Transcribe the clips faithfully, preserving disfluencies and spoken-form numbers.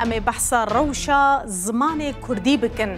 Em ê behsa rewşa zimanê kurdî bikin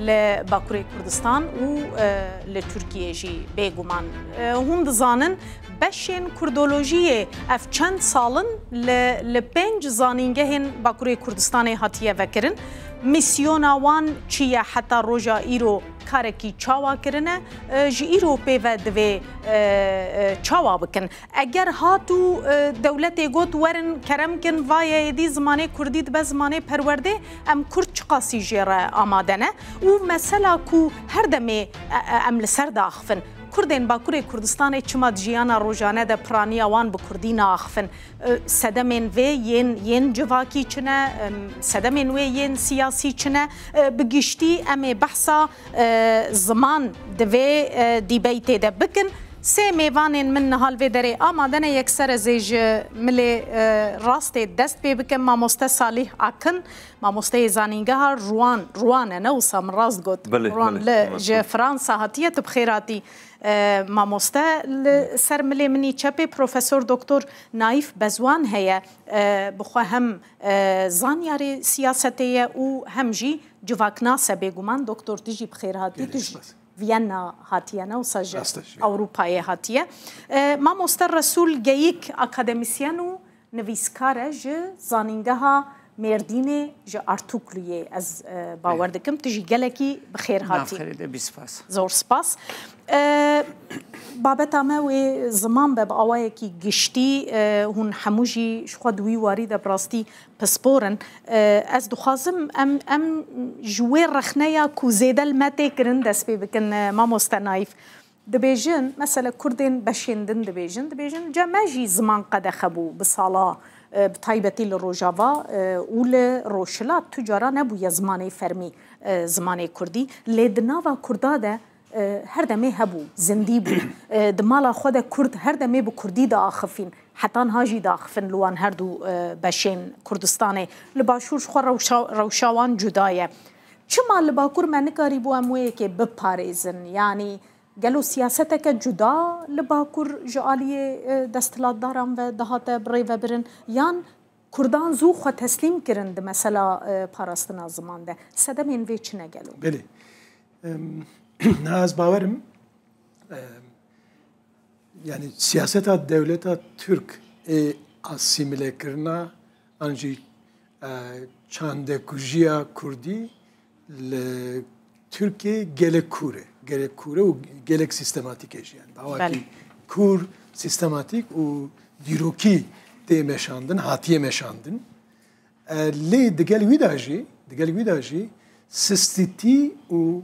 li Bakurê Kurdistan û, e, li Tirkiyê jî bêguman. E, hûn dizanin beşên kurdolojiyê ev çend sal in li, li pênc zanîngehên Bakurê Kurdistanê hatiye vekirin. Mîsyona wan çi ye heta roja îro karekî çawa kirine, e, ji îro pê ve divê, e, e, çawa bikin? Eger hat û, e, dewletê got, "Werin kerem kin, vayê êdî zimanê kurdî dibe zimanê perwerdê", em kurd çiqasî jê re amade ne? Û mesela ku her demê, e, e, em li ser diaxivin, Kurdên Bakurê Kurdistanê çima di jiyana rojane de piraniya wan bi kurdî naaxivin? E, sedemên vê yên, yên civakî çi ne? Em, sedemên wê yên siyasî çi ne? E, bi giştî em ê behsa, e, ziman di vê, e, dîbeytê de bikin. Sê mêvanên min niha li vê derê amade ne, yekser ez ê ji milê, e, rastê dest pê bikim, mamoste Salîh Akin, mamosteyê zanîngeha Ruan, Ruan e, ne wisa min rast got? Belê, Ruan belê, li, rast ji got. Fransa hatiye, tu bi xêr hatî, e, mamoste. Li ser milê min î çepê Profesor Doktor Naîf Bezwan heye, e, bi xwe hem, e, zanyarê siyasetê ye û hem jî civaknas e bêguman. Doktor, tu jî bi xêr hatî, Gelek tu jî spas. Viyana hatiye, ne wisa ji Rast e, ji Ewropayê hatiye. E, mamoste Resul Geyik, akademisyen û nivîskar e, ji zanîngeha Mêrdînê, ji Artukluyê, ez, e, bawer dikim. Tu jî gelekî bi xêr hatî. Navxêrê de, bî spas. Zor spas. E, babeta me wê ziman be, bi awayekî giştî, e, hûn hemû jî ji xwe di wî warî de bi rastî pispor in. E, ez dixwazim em, em ji wê rexneya ku zêde li me tê kirin dest pê bikin, e, mamoste Naîf. Dibêjin, mesela Kurdên beşên din dibêjin, dibêjin, "Cem me jî ziman qedexe bû bi sala, e, bi taybetî li Rojava, e, û li Rojhilat tu cara nebûye zimanê fermî, e, zimanê Kurdî. Lê di nava Kurda de, e, her demê hebû, zindî bû. E, di mala xwe de Kurd her demê bi Kurdî diaxifîn. Heta niha jî diaxifin li wan her du, e, beşên Kurdistanê. Li Başûr ji xwe rewşa, rewşa wan cuda ye." Çima li Bakur me nikarîbû em wê yekê biparêzin? Yanî gelo siyaseteke cuda li Bakur ji aliyê, e, desthilatdaran ve dihate birêvebirin? Yan Kurdan zû xwe teslîm kirin di mesela, e, parastina ziman de? Sedemên vê çi ne gelo? Belê. Em, niha ez bawerim, em, yani siyaseta dewleta Türk ê asîmîlekirina an jî, e, çandekujiya Kurdî li Tirkiyê gelek kûr e. Gelek kûr e û gelek sîstematîk e jî. Yani, bi awakî Belê. kûr, sîstematîk û dîrokî tê meşandin, hatiye meşandin. E, lê digel wî de jî, digel wî de jî sistîtî û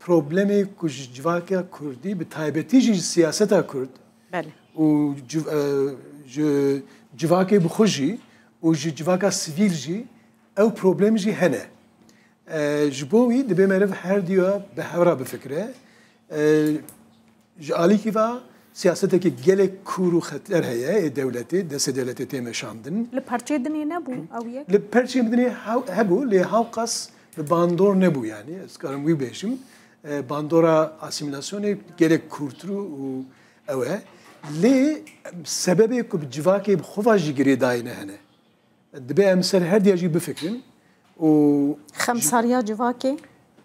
problemê ku ji civaka Kurdî, bi taybetî jî ji siyaseta Kurd Belê. û civ-, e, ji civakê bi xwe jî û ji civaka sivîl jî ew problem jî hene. E, ji bo wî dibe meriv her diya bi hev re bifikire. E, Ji alîkî ve siyasetekî gelek kûr û xeter heye ê dewletê, destê dewletê tê meşandin. Li perçê dinê nebû ew yek? Li perçê dinê hew-, hebû, lê hewqas bi bandor nebû yani. Ez karim wî bêjim. E, bandora asîmîlasyonê gelek kûrtir û ew e. Lê sebebê ku bi civakê bi xwe ve jî girêdayî ne hene. Dibe em ser her diya jî bifikirin û Xemsariya civakê?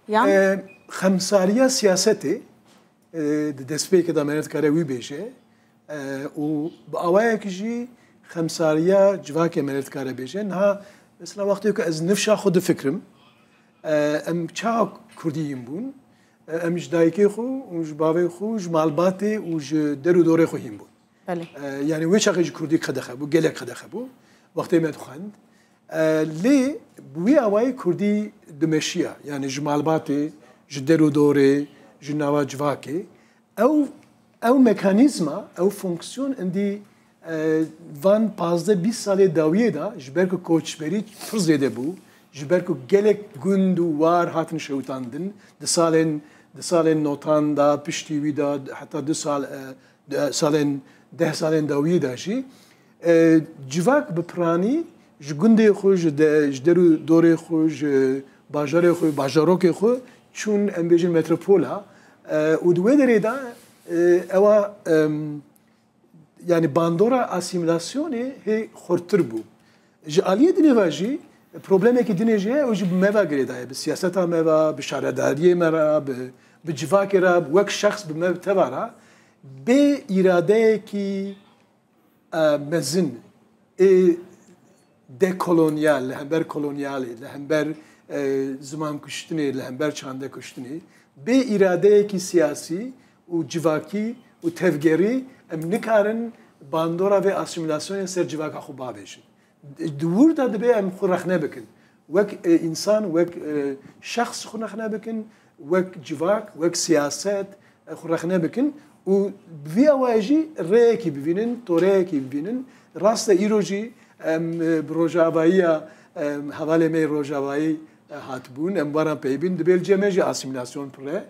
Yan? E, xemsariya siyasetê, e, di destpêkê de me dikare wî bêje, e, û bi awayekî jî xemsariya civakê me dikare bêje. Niha mesela wextê ku ez nifşa xwe difikirim, e, em çawa kurdî hîn bûn? E, em ji dayikê xwe û ji bavê xwe, ji malbatê û ji der û dorê xwe hîn bûn. Belê. E, yani wê çaxê jî kurdî qedexe bû, gelek qedexe bû. Wextê me dixwend. E, lê bi wî awayî kurdî dimeşiya. Yani ji malbatê, ji der û dorê, ji nava civakê. Ew, ew mekanîzma, ew fonksiyon endî, e, van pazdeh bîst salê dawiyê de ji ber ku koçberî pir zêde bû, ji ber ku gelek gund û war hatin şewitandin, di salên, di salên notan de, piştî wî de, heta du sal, e, de, salên, deh salên dawiyê de jî, e, civak bi piranî ji gundê xwe, ji de, ji der û dorê xwe, ji bajarê xwe, bajarokê xwe çûn, em bêjin metropola, e, û di wê derê de, e, ewa, em, yani bandora asîmîlasyonê hê xurtir bû. Ji aliyê dinê ve jî Problemekî dinê jî heye, ew jî bi me ve girêdaye, bi siyaseta me ve, bi şaredariyê me re, bi, bi civakê re, wek şexs bi me, bi teva re, bê îradeyekî, e, mezin ê dekolonyal, li hember kolonyalê, li hember, e, ziman kuştinê, li hember çande kuştinê, bê îradeyekî siyasî û civakî û tevgerî em nikarin bandora vê asîmîlasyonê ser civaka xwe bavêjin. Di wir de dibê em xwe rexne bikin. Wek, e, însan, wek, e, şexs xwe rexne bikin, wek civak, wek siyaset, e, xwe rexne bikin û bi vî awayê jî rêyekî bibînin, toreyekî bibînin. Rast e, îro jî em, e, bi rojavayiya, em, hevalê me yê rojavayî, e, hatibûn, em waran peyvîn, dibê li cem me jî asîmîlasyon pir e.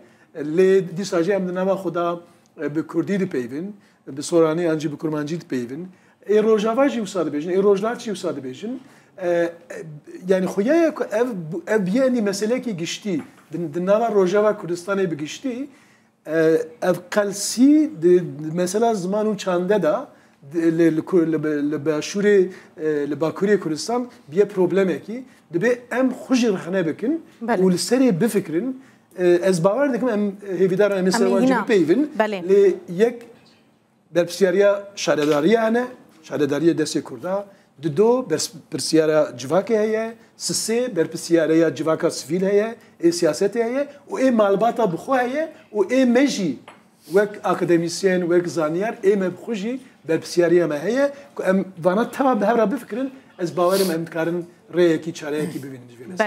Lê dîsa jî em di nava xwe de, e, bi kurdî dipeyvin, bi soranî yan jî bi kurmancî dipeyvin. Ê rojava jî wisa dibêjin, ê rojhilat jî wisa dibêjin. E, e, yanî xuya ye ku ev, ev biyê endî meselekî giştî, di, di nava rojava Kurdistanê bi giştî, e, ev qelsî di, di mesela ziman û çande de, di, li, li, ku- li, li başûrê, e, li bakurê Kurdistan biye problemekî, dibê em xwe jî rexne bikin Belê. û li serê bifikirin. E, ez bawer dikim em hêvîdar in em ê Em ê serwan jî hîna. bipeyvin. Belê. Lê yek berpirsiyariya şaredariya hene, şaredariyê destê Kurda, dido berpirsiyara civakê heye, sisê berpirsiyariya civaka sivîl heye, ê siyasetê heye û ê malbata bi xwe heye û ê me jî wek akademîsyen, wek zanyar, ê me bi xwe jî berpirsiyariya me heye ku em vana teva bi hev re bifikirin, ez bawer im em dikarin rêyekî, çareyekî bibînin ji vê meseleyê.